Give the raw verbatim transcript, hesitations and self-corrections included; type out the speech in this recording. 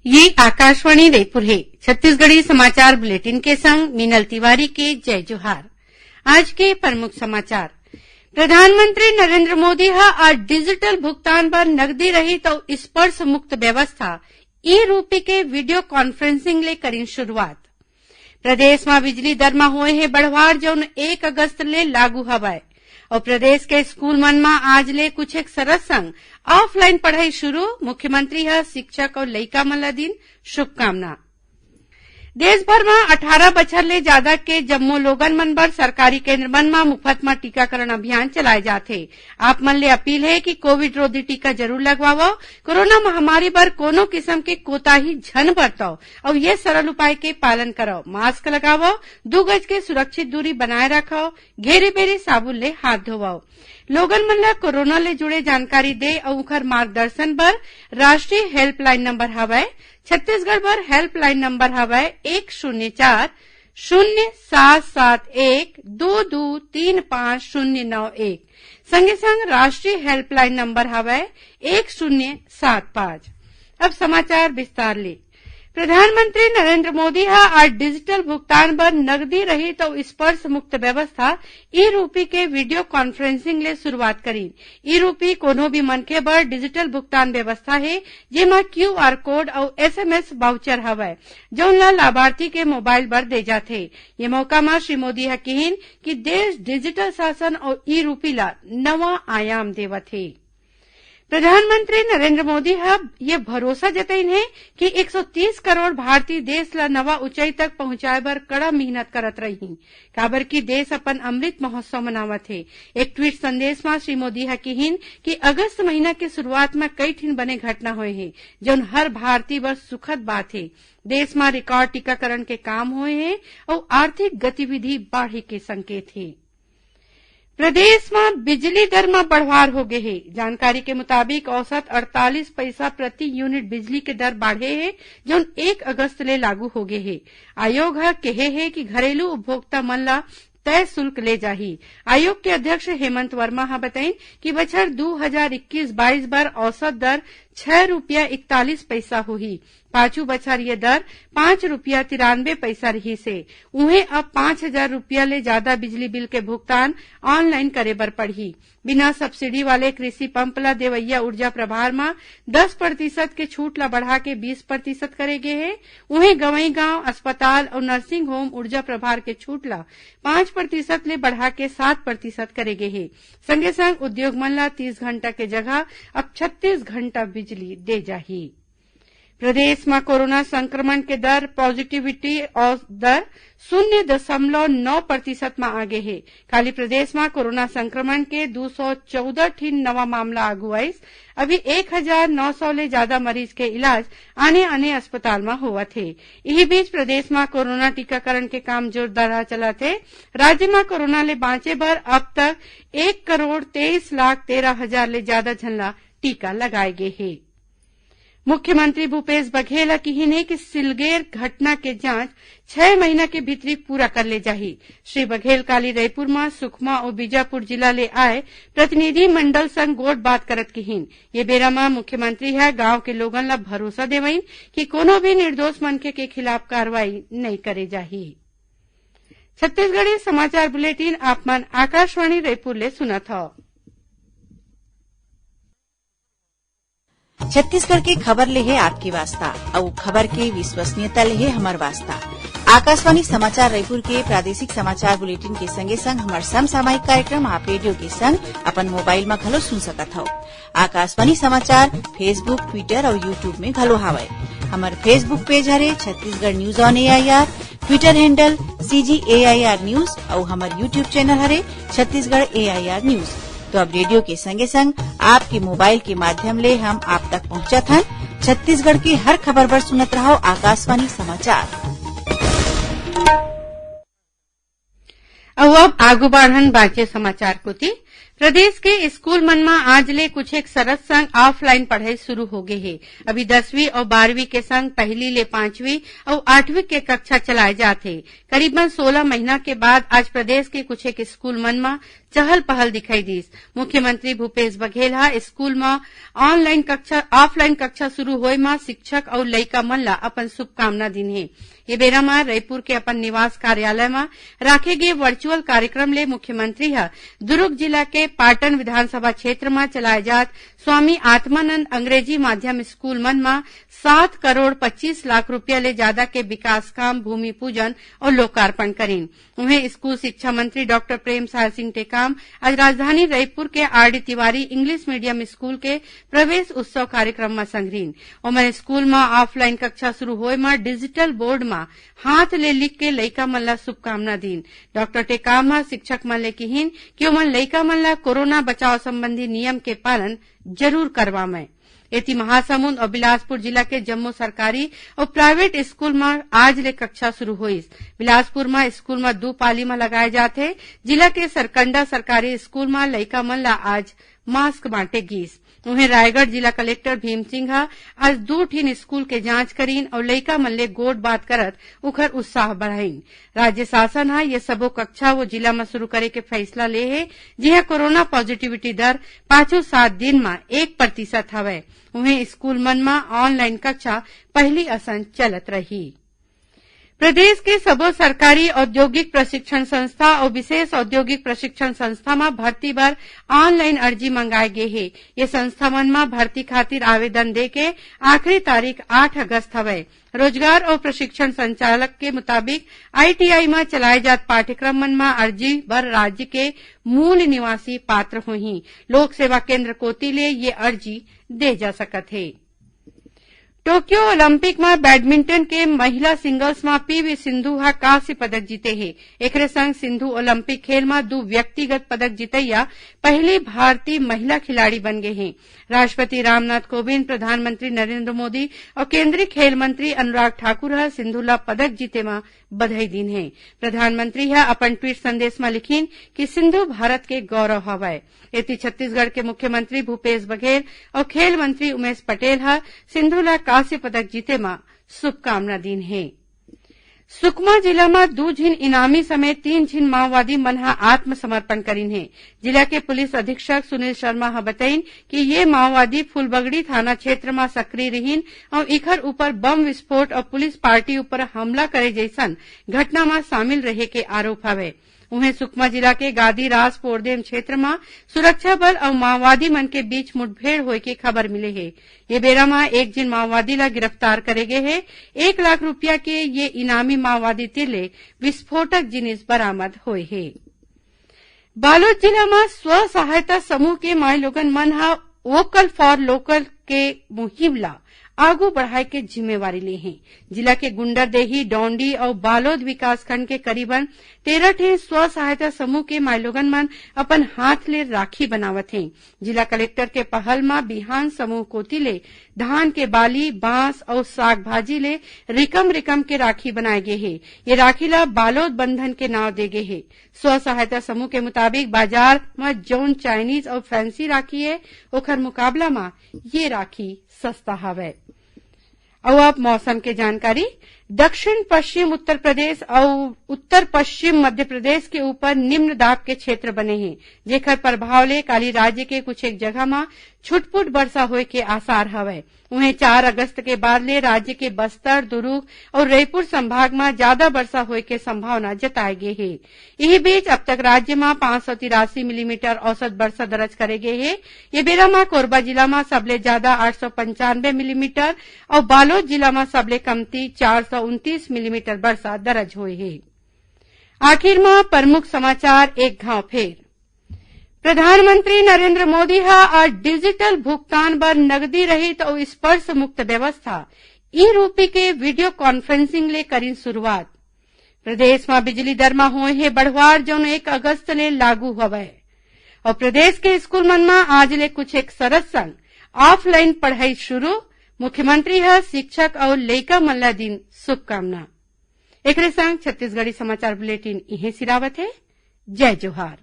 ये आकाशवाणी रायपुर हे। छत्तीसगढ़ी समाचार बुलेटिन के संग मीनल तिवारी के जय जोहार। आज के प्रमुख समाचार। प्रधानमंत्री नरेंद्र मोदी ह आज डिजिटल भुगतान बर नगदी रहित अउ स्पर्श मुक्त व्यवस्था ई रूपी के वीडियो कॉन्फ्रेंसिंग ले करिन शुरुआत। प्रदेश म बिजली दर म होए हे बढ़वार, जउन एक अगस्त ले लागू हवय। अउ प्रदेश के स्कूल मन म आज ले कुछ एक शरत संग ऑफलाइन पढ़ाई शुरू, मुख्यमंत्री ह शिक्षक अउ लइका मन ल दिन शुभकामना। देश भर म अठारह बछर ले जादा के जम्मो लोगन मन बर सरकारी केंद्र मन म मुफ्त म टीकाकरण अभियान चलाए जात हे। आप मन ले अपील हे कि कोविड रोधी टीका जरूर लगवावव, कोरोना महामारी बर कोनो किसम के कोताही झन बरतव अउ ये सरल उपाय के पालन करव। मास्क लगावव, दू गज के सुरक्षित दूरी बनाए रखव, घेरी बेरी साबुन ले हाथ धोवव। लोगन मन ल कोरोना ले जुड़े जानकारी दे अउ उखर मार्गदर्शन बर राष्ट्रीय हेल्पलाइन नंबर हवय। छत्तीसगढ़ बर हेल्पलाइन नंबर हवय एक शून्य चार शून्य सात सात एक दो दो तीन पाँच शून्य नौ एक। संगे संग राष्ट्रीय हेल्पलाइन नंबर हवय एक शून्य सात पाँच। अब समाचार विस्तार ले। प्रधानमंत्री नरेंद्र मोदी ह आज डिजिटल भुगतान बर नगदी रहित अउ स्पर्श मुक्त व्यवस्था ई रूपी के वीडियो कॉन्फ्रेंसिंग ले शुरुआत करीन। ई रूपी कोनो भी मनखे बर डिजिटल भुगतान व्यवस्था हे, जेमा क्यूआर कोड अउ एसएमएस वाउचर हवय, जउन ल लाभार्थी के मोबाइल बर दे जाथे। ये मौका म श्री मोदी ह किहिन कि देश डिजिटल शासन अउ ई रूपी ल नवा आयाम देवत हे। प्रधानमंत्री नरेंद्र मोदी ह ये भरोसा जतइन हे कि एक सौ तीस करोड़ भारतीय देश ल नवा ऊंचाई तक पहुंचाए बर कड़ा मेहनत करत रही, काबर कि देश अपन अमृत महोत्सव मनावत हे। एक ट्वीट संदेश म श्री मोदी ह किहिन कि अगस्त महीना के शुरुआत म कई ठिन बने घटना होए हे, जउन हर भारतीय बर सुखद बात हे। देश म रिकॉर्ड टीकाकरण के काम होए हे अउ आर्थिक गतिविधि बाढ़े के संकेत हे। प्रदेश म बिजली दर म बढ़वार होगे हे। जानकारी के मुताबिक, औसत अड़तालीस पइसा प्रति यूनिट बिजली के दर बाढ़े हे, जउन एक अगस्त ले लागू होगे हे। आयोग ह केहे हे कि घरेलू उपभोक्ता मन ल तय शुल्क ले जाही। आयोग के अध्यक्ष हेमंत वर्मा ह बतइन कि बछर दू हजार इक्कीस बाईस बर औसत दर छह रुपया इकतालीस पइसा होही। पाछू बछर ये दर पाँच रुपया तिरानबे पइसा रिहिस हे। उहें, अब पाँच हजार रुपया ले जादा बिजली बिल के भुगतान ऑनलाइन करे बर पड़ही। बिना सब्सिडी वाले कृषि पंप ल देवइया ऊर्जा प्रभार म दस प्रतिशत के छूट ल बढ़ा के बीस प्रतिशत करे गे हे। उहें, गंवई गांव, अस्पताल अउ नर्सिंग होम ऊर्जा प्रभार के छूट ल पाँच प्रतिशत ले बढ़ा के सात प्रतिशत करे गे हे। संगे संग उद्योग मन ल तीस घंटा के जगह अब छत्तीस घंटा बिजली दे जाही। प्रदेश म कोरोना संक्रमण के दर, पॉजिटिविटी औ-, दर शून्य दशमलव नौ प्रतिशत म आगे हे। काली प्रदेश म कोरोना संक्रमण के दू सौ चौदह ठिन नवा मामला आगू आइस। अभी एक हजार नौ सौ ले जादा मरीज के इलाज आने-आने अस्पताल म होवत हे। इही बीच, प्रदेश म कोरोना टीकाकरण के काम जोरदार चलत हे। राज्य म कोरोना ले बांचे बर अब तक एक करोड़ तेईस लाख तेरह हजार ले जादा झन ला टीका लगाए गे हे। मुख्यमंत्री भूपेश बघेल ह किहिन हे कि सिलगेर घटना के जांच छह महीना के भीतरी पूरा कर ले जाही। श्री बघेल काली रईपुर म सुकमा अउ बीजापुर जिला ले आए प्रतिनिधि मंडल संग गोठ बात करत किहिन। ये बेरा म मुख्यमंत्री ह गांव के लोगन ल भरोसा देवइन कि कोनो भी निर्दोष मनखे के खिलाफ कार्रवाई नइ करे जाही। छत्तीसगढ़ी समाचार बुलेटिन आप मन आकाशवाणी रईपुर ले सुनत हव। छत्तीसगढ़ के खबर ले हे आपके वास्ता, अउ खबर के विश्वसनीयता ले हे हमर वास्ता। आकाशवाणी समाचार रायपुर के प्रादेशिक समाचार बुलेटिन के संगे संग हमर समसामयिक कार्यक्रम आप रेडियो के संग अपन मोबाइल म घलो सुन सकत हव। आकाशवाणी समाचार Facebook, Twitter अउ YouTube में घलो हावय। हमर Facebook पेज हरे Chhattisgarh news on AIR, Twitter handle CG AIR news अउ हमर YouTube चैनल हरे छत्तीसगढ़ एआईआर न्यूज। तो अब रेडियो के संगे संग आपके मोबाइल के माध्यम ले हम आप तक पहुंचत हन। छत्तीसगढ़ के हर खबर बर सुनत रहव आकाशवाणी समाचार। अउ अब आगू बाढ़न बांचे समाचार कोति। प्रदेश के स्कूल मन म आज ले कुछ एक शरत संग ऑफलाइन पढ़ाई शुरू हो गे हे। अभी दसवीं अउ बारहवीं के संग पहली ले पांचवीं अउ आठवीं के कक्षा चलाए जात हे। करीबन सोलह महीना के बाद आज प्रदेश के कुछ एक स्कूल मन म चहल पहल दिखाई दीस। मुख्यमंत्री भूपेश बघेल ह स्कूल म ऑनलाइन कक्षा, ऑफलाइन कक्षा शुरू होए म शिक्षक अउ लइका मन ला अपन शुभकामना दीन हे। ये बेरा म रईपुर के अपन निवास कार्यालय म राखे गे वर्चुअल कार्यक्रम ले मुख्यमंत्री ह दुर्ग जिला के पाटन विधानसभा क्षेत्र म चलाए जात स्वामी आत्मानंद अंग्रेजी माध्यम स्कूल मन म सात करोड़ पच्चीस लाख रुपया ले जादा के विकास काम भूमि पूजन अउ लोकार्पण करीन। उहें, स्कूल शिक्षा मंत्री डॉक्टर प्रेम साय सिंह टेकाम आज राजधानी रईपुर के RD Tiwari English medium school के प्रवेश उत्सव कार्यक्रम म संघरीन। ओमन स्कूल म ऑफलाइन कक्षा शुरू होए म डिजिटल बोर्ड म हाथ ले लिख के लइका मन ला शुभकामना दीन। डॉक्टर टेकाम ह शिक्षक मन ले किहिन कि ओमन लइका मन ला कोरोना बचाव संबंधी नियम के पालन जरूर करवावय। एती महासमुंद अउ बिलासपुर जिला के जम्मो सरकारी अउ प्राइवेट स्कूल म आज ले कक्षा शुरू होइस। बिलासपुर म स्कूल म दू पाली म लगाए जाथे। जिला के सरकंडा सरकारी स्कूल म लइका मन ला आज मास्क बांटे गीस। उहें, रायगढ़ जिला कलेक्टर भीम सिंह ह आज दू ठिन स्कूल के जांच करीन अउ लइका मन ले गोठ बात करत उखर उत्साह बढ़ाइन। राज्य शासन ह ये सबो कक्षा वो जिला म शुरू करे के फैसला ले हे, जिहां कोरोना पॉजिटिविटी दर पाछू सात दिन म एक प्रतिशत हवय। उहें, स्कूल मन म ऑनलाइन कक्षा पहिली असन चलत रही। प्रदेश के सबो सरकारी औद्योगिक प्रशिक्षण संस्था अउ विशेष औद्योगिक प्रशिक्षण संस्था म भर्ती बर ऑनलाइन अर्जी मंगाए गे हे। ये संस्था मन म भर्ती खातिर आवेदन दे के आखिरी तारीख आठ अगस्त हवय। रोजगार अउ प्रशिक्षण संचालक के मुताबिक, आईटीआई म चलाए जात पाठ्यक्रम मन म अर्जी बर राज्य के मूल निवासी पात्र होही। लोक सेवा केंद्र कोति ले ये अर्जी दे जा सकत हे। टोक्यो ओलंपिक म बैडमिंटन के महिला सिंगल्स म पीवी सिंधु ह कांस्य पदक जीते हे। एकरे संग सिंधु ओलंपिक खेल म दू व्यक्तिगत पदक जीतइया पहली भारतीय महिला खिलाड़ी बन गे हे। राष्ट्रपति रामनाथ कोविंद, प्रधानमंत्री नरेंद्र मोदी अउ केंद्रीय खेल मंत्री अनुराग ठाकुर ह सिंधु ला पदक जीते म बधाई दीन हे। प्रधानमंत्री ह अपन ट्वीट संदेश म लिखिन कि सिंधु भारत के गौरव हवय। एती छत्तीसगढ़ के मुख्यमंत्री भूपेश बघेल अउ खेल मंत्री उमेश पटेल ह सिंधु ला कांस्य पदक जीते म शुभकामना दीन हे। सुकमा जिला म दू झिन इनामी समेत तीन झिन माओवादी मन ह आत्मसमर्पण करीन हे। जिला के पुलिस अधीक्षक सुनील शर्मा ह बतइन कि ये माओवादी फूलबगड़ी थाना क्षेत्र म सक्रिय रिहिन अउ इखर ऊपर बम विस्फोट अउ पुलिस पार्टी ऊपर हमला करे जइसन घटना म शामिल रहे के आरोप हवय। उहें, सुकमा जिला के गादीरास पोरदेम क्षेत्र म सुरक्षा बल अउ माओवादी मन के बीच मुठभेड़ होए के खबर मिले हे। ये बेरा म एक झिन माओवादी ला गिरफ्तार करे गे हे। एक लाख रुपया के ये इनामी माओवादी तीर ले विस्फोटक जिनिस बरामद होए हे। बालोद जिला म स्व सहायता समूह के माईलोगन मन ह वोकल फॉर लोकल के मुहिम ला आगू बढ़ाए के जिम्मेवारी ले हे। जिला के गुंडरदेही, डौंडी अउ बालोद विकासखंड के करीबन तेरह ठे स्व सहायता समूह के माईलोगन मन अपन हाथ ले राखी बनावत हे। जिला कलेक्टर के पहल म बिहान समूह कोति ले धान के बाली, बांस अउ साग भाजी ले रिकम रिकम के राखी बनाए गे हे। ये राखी ला बालोद बंधन के नाव दे गे हे। स्व सहायता समूह के मुताबिक, बाजार म जौन चाइनीज अउ फैंसी राखी हे, ओखर मुकाबला म ये राखी सस्ता हवय। अउ अब मौसम के जानकारी। दक्षिण पश्चिम उत्तर प्रदेश अउ उत्तर पश्चिम मध्य प्रदेश के ऊपर निम्न दाब के क्षेत्र बने हे, जेखर प्रभाव ले काली राज्य के कुछ एक जगह म छुटपुट वर्षा होए के आसार हवय। उहें, चार अगस्त के बाद ले राज्य के बस्तर, दुरूग अउ रईपुर संभाग म जादा वर्षा होए के संभावना जताए गे हे। इही बीच, अब तक राज्य म पाँच सौ तिरासी मिलीमीटर औसत वर्षा दर्ज करे गे हे। ये बेरा म कोरबा जिला म सबले जादा आठ सौ पंचानबे मिलीमीटर अउ बालोद जिला म सबले कमती चार सौ उनतीस मिलीमीटर वर्षा दर्ज होए हे। आखिर म प्रमुख समाचार एक घाव फेर। प्रधानमंत्री नरेंद्र मोदी ह आज डिजिटल भुगतान बर नगदी रहित अउ स्पर्श मुक्त व्यवस्था ई रूपी के वीडियो कॉन्फ्रेंसिंग ले करिन शुरुआत। प्रदेश म बिजली दर म होए हे बढ़वार, जौन एक अगस्त ले लागू हवय। अउ प्रदेश के स्कूल मन म आज ले कुछ एक शरत संग ऑफलाइन पढ़ाई शुरू। मुख्यमंत्री ह शिक्षक अउ लइका मन ला दिन शुभकामना। एकरे संग छत्तीसगढ़ी समाचार बुलेटिन इहें सिरावत हे। जय जोहार।